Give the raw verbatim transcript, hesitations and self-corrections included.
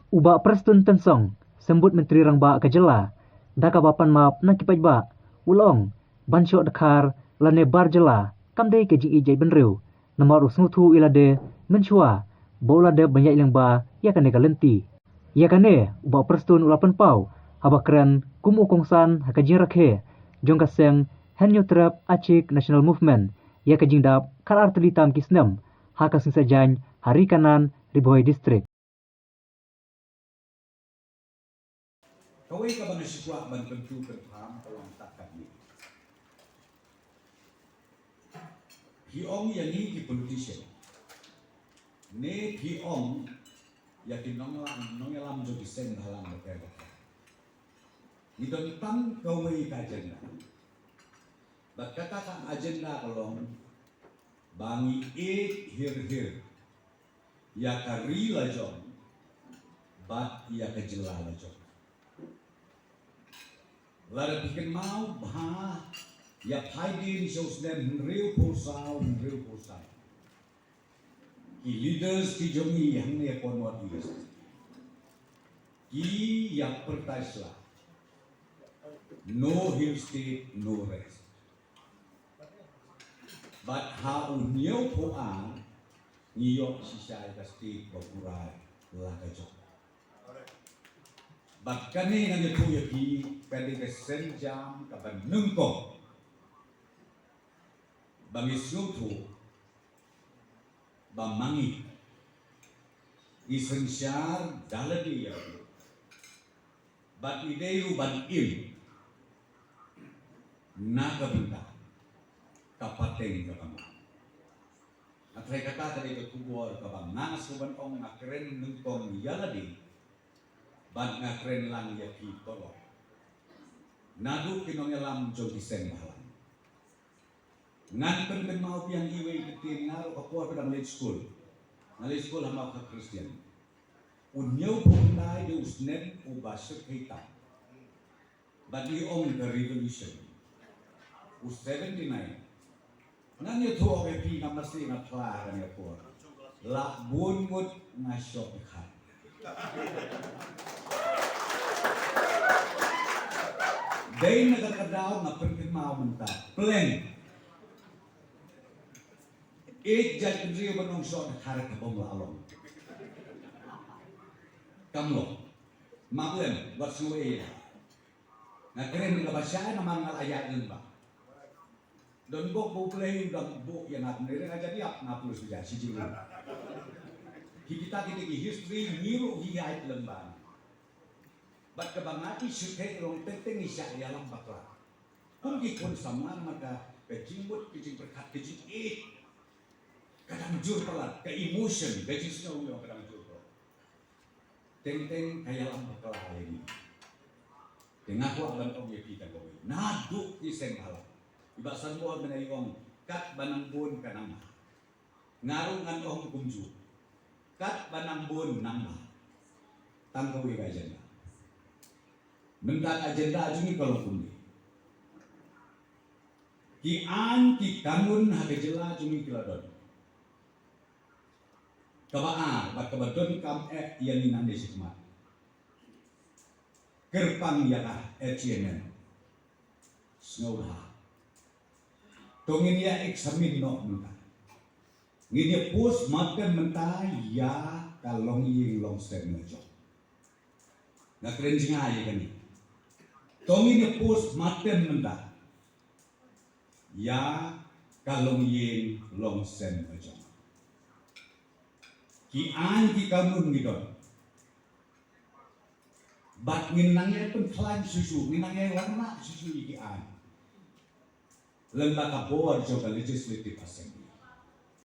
U Bah Prestone Tynsong, Symbud Myntri Rangbah ka jylla, da kaba pan map na ki paidbah, u la ong, ban shoh dkhar lane bar jylla kam dei ka jingïeit bynriew, namar u sngewthuh ïa lade mynshuwa ba u la dep ban ïaid lyngba ïa kane ka lynti. Ïa kane u Bah Prestone u la pynpaw haba kren kum u kongsan ha ka jingrakhe jong ka seng Hynñiewtrep Achik National Movement ïa ka jingdap khatar tylli tam ki snem ha ka Sing Saitjaiñ ha Ri Kanan, Ri Bhoi District. Kawei kaba nga sngewkwah ban pyntu pynpham ka long kat kane. Phi ong ïa ngi ki politician, ne phi ong ïa ki nongïalam, nongïalam jong ki seng bhalang bapher bapher. Ngi don tang kawei ka agenda. Bad kata ka agenda ka long ba ngi ïeit hir hir ïa ka ri la jong bad ïa ka jylla la jong. Lada phi kynmaw bha ïa phaidien sha u snem hynriewphew saw, hynriewphew saw, ki leaders ki jong ngi hangne ha North East ki ïa pyrta sla, no hill state, no rest. Bad ha u hynñiewphew ar ngi ïoh shisha ïa ka state ba pura la ka jong. Bad kane ngan ïathuh ïa phi, ka dei ka sienjam kaba nyngkong ba ngi sngewthuh ba ma ngi, i synshar da lade ïa u, bad i dei ruh ban im na ka bynta ka pateng ka kambah. Nga tharai kata ka dei ka khubor kaba nga sngew ban ong, nga kren nyngkong ïa lade bad nga kren lang ïa phi paralok, naduh ki nongïalam jong ki seng bhalang. Ngan pynkynmaw biang iwei i ktien, nga ruh ka por ba dang leit skul, nga leit skul ha Mawkhar Christian. U hynñiewphew khyndai dei u snem uba shyrkhei tam. Bad ngi ong ka revolution. U seventy-nine. Ngan ïathuh ïa phi, nga masi nga phla ha kane ka por. La bun ngut nga shoh dkhar. Dei na kata ka daw nga pynkynmaw mynta. Plan. Ïeit jaitbynriew ban ym shoh dkhar ka bym lah long. Kam long. Map lem, wat sngew ei. Nga kren kaba shai namar nga la ïaid lyngba. Don bok ba U Blei u dang buh ïa nga, kumne nga jan ïap, nga pule shuh ïa shi jingmut. Ki kita kita ki history ngi ruh ngi ïaid lyngba. Bad kaba nga ïohi shuh te ka long teng teng ngi shah ïalam bakla. Kum ki khun samla namar ka, ka jingmut, ka jingpyrkhat, ka jingïeit, ka dang jur palat, ka emotion, ka jingsngew ka dang jur palat. Teng teng ka ïalam bakla ïa ngi. Te nga kwah ban ong ïa phi tang kawei, naduh ki seng bhalang. I Bah Sanbor mynne i ong, katba nang bun ka nang bha. Nga ruh ngan ong kumjuh, katba nang bun nang bha. Tang kawei ka agenda. Mynta ka agenda jong ngi ka long kumne. Ki aiñ ki kanun ha ka jylla jong ngi ki la don. Kaba ar bad kaba donkam eh ïa ngi nangne shakhmat, kyrpang ïa ka H A N M. Sngewbha. To ngin ïa examine noh mynta. Ngin ïa postmortem mynta ïa ka longïing longsem la jong. Nga kren jngai ïa kane. To ngin ïa postmortem mynta ïa ka longïing longsem la jong. Ki aiñ ki kanun ngi don. Bad ngin nang ïa pynkhlaiñ shuh shuh, ngin nang ïa wanrah shuh shuh ïa ki aiñ lyngba ka bor jong ka Legislative Assembly.